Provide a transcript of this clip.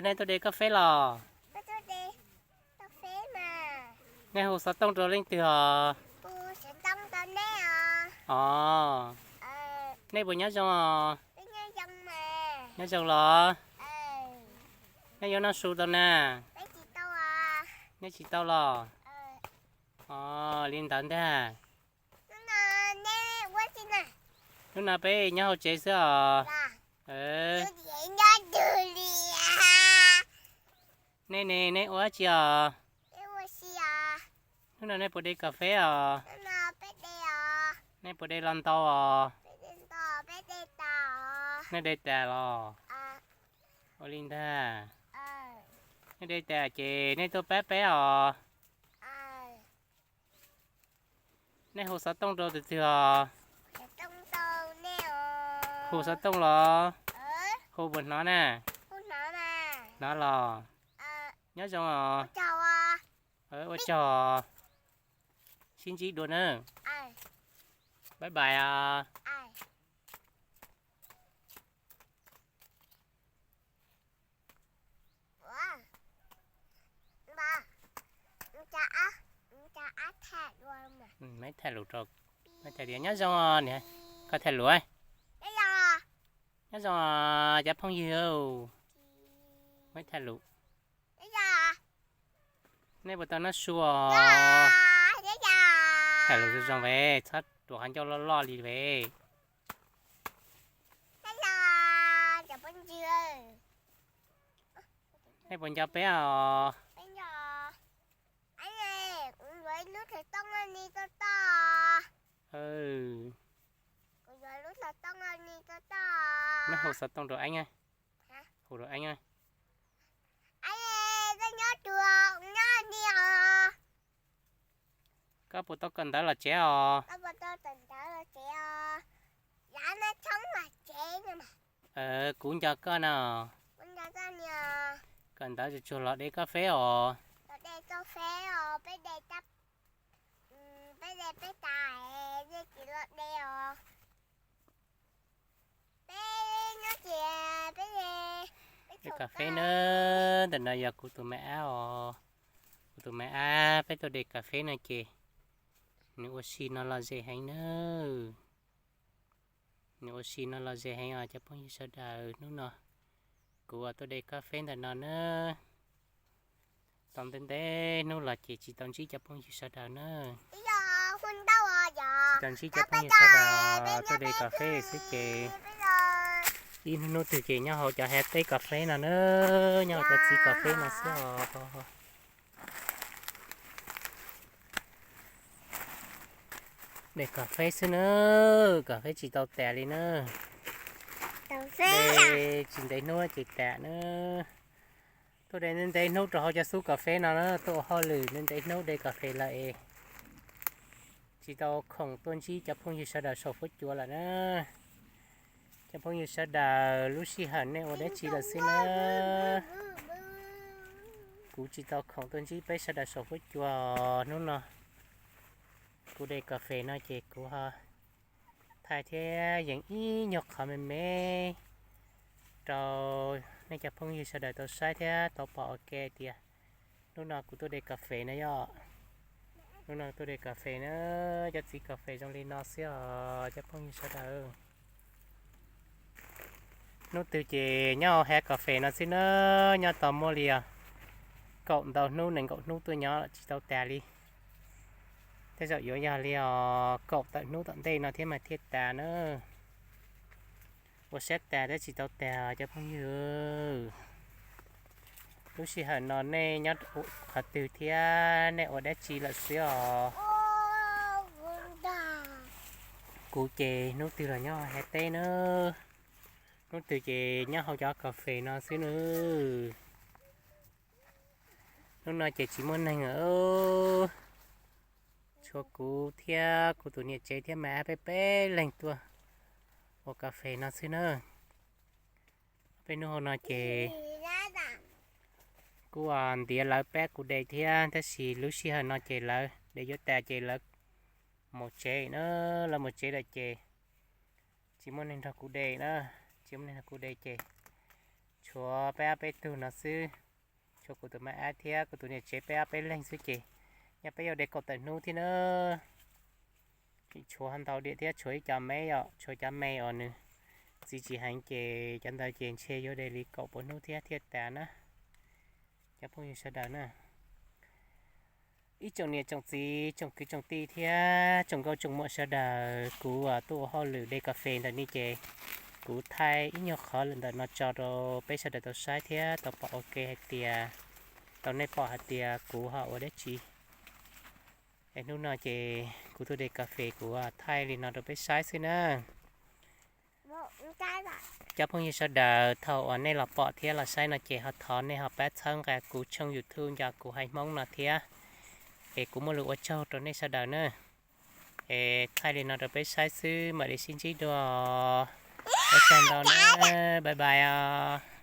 Nej tuaj de kab feb los? Nej hu xov tooj rau leej twg os? Os, nej puas nyob zoo os? Nyob zoo los? Nej yuav noj su tau na? Nej tsis tau los? Os, li ntawd ntag. Hnub no peb nyob hauv tsev xwb os. Nej ne, nej ua dab tsi os? Hnub no nej puas de kas fes os? Nej puas de los ntau os? Nej de tas los? Ua li ntag. Nej de tas ces nej tuaj pab peb os. Nej hu xov tooj rau tus twg os? Hu xov tooj los? Hu puas hnov na? Hnov los? Nyob zoo os. Ua tsaug. Sib ntsib dua na. Bye bye os. Maiv thaij lus rau, maiv thaij tias nyob zoo os niam, koj thaij lus. Nyob zoo os cov phooj ywg, maiv thaij lus. Nej puas tau noj su os? Thaij lus zoo zoo ve, txhob ruam qhov ncauj loj loj li ve. Nej puas nco peb os? Maiv hu xov tooj rau Eeb, hu rau Eeb. Koj puas tau kawm ntawv los tsev os? Kuv nco koj no. Kawm ntawv tsuag tsuag los de kas fes os. De kas fes na, ntawm no yog kuv tus me ab os. Kuv tus me ab peb tuaj de kas fes no ces nws ua si no lom zem heev na. Nws ua si no lom zem heev os cov phooj ywg sawv daws. Hnub no kuv tuaj de kas fes ntawm no na. Tau ntev ntev hnub los ces tsis tau ntsib cov phooj ywg sawv daws na. Tsis tau ntsib cov phooj ywg sawv daws, tuaj de kas fes xwb ces ib hnub hnub twg ces nyob hauv cov hav teb kas fes no na, nyob hauv cov txiv kas fes no xwb os. De kas fes xwb na, kas fes tsis tau tas li na. De tsis ntev hnub ces tas na. Tuaj de ntev ntev hnub rau hauv cov xub kas fes no na, tuaj ua hauj lwm ntev ntev hnub de kas fes lawm es tsis tau khoom tuaj ntsib cov phooj ywg sawv daws saum huab cua lawm na. Cov phooj ywg sawv daws, lub sij hawm nej ua dab tsi lawm xwb na. Kuv tsis tau khoom tuaj ntsib peb sawv daws saum huab cua. Hnub no kuv de kas fes no ces kuv ho thaij thiab yeem ib nyuag qhov me me rau nej cov phooj ywg sawv daws tau saib thiab tau pom ua ke tias hnub no kuv tuaj de kas fes na yom. Hnub no tuaj de kas fes na, cov txiv kas fes zoo li no xwb os cov phooj ywg sawv daws. Hnub twg ces nyob hauv hav kas fes no xwb na, nyob tau muaj li os kaum ntau hnub nees nkaum hnub tuaj nyob tsis tau tas li. Tej zaum yuav yog li os kaum tawm hnub tom ntej no thiab mas thiaj tas na. Ua siab tas thiab tsis tau tas cov phooj ywg. Lub sij hawm no nej nyob qhov twg thiab nej ua dab tsi lawm xwb os? Kuv ces hnub twg los nyob hav teb na, hnub twg ces nyob hauv cov kas fes no xwb na. Hnub no ces tsis muaj neeg, tshuav kuv thiab kuv tus niam tsev thiab mas peb peb leeg tuaj ua kas fes no xwb na. Peb hnub hauv no ces kuv ntiav lawv pab kuv de thiab, tab sis lub sij hawm no ces lawv de yuav tas ces lawv mus tsev na. Lawv mus tsev lawm ces tsis muaj neeg nrog kuv de na, Tsis muaj neeg nrog kuv de ces tshuav peb ob peb tug no xwb. Tshuav kuv tus maj ab thiab kuv tus niam tsev peb ob peb leeg xwb ces nyob peb yuav de kaum tawm hnub thiab na. Tshuav ntau diam thiab, tshuav ib cov me os, tshuav cov me uas nws txiv tsis heev ces cov ntawd ces ntshe yuav de li kaum pua hnub thiab thiaj tas na. Cov phooj ywg sawv daws na, ib tsoom niam tsoom txiv tsoom kwv tsoom tij thiab tsoom nkauj tsoom muam sawv daws, kuv tuaj ua hauj lwm de kas fes ntawm no ces kuv thaij ib nyuag qhov lawm ntawm no tso rau peb sawv daws tau saib thiab tau pom ua ke hais tias, tau nej pom hais tias kuv ho ua dab tsi. Es hnub no ces kuv tuaj de kas fes kuv thaij li no rau peb saib xwb na. Cov phooj ywg sawv daws, thaum uas nej los pom thiab los saib no ces ho thov nej ho pab txhawb nqa kuv tshooj YouTube Nco Kuv Haiv Hmoob no thiab. Es kuv muaj lus ua tsaug rau nej sawv daws na. Es thaij li no rau peb saib xwb, mam li sib ntsib dua. Ua tsaug ntau na, bye bye os.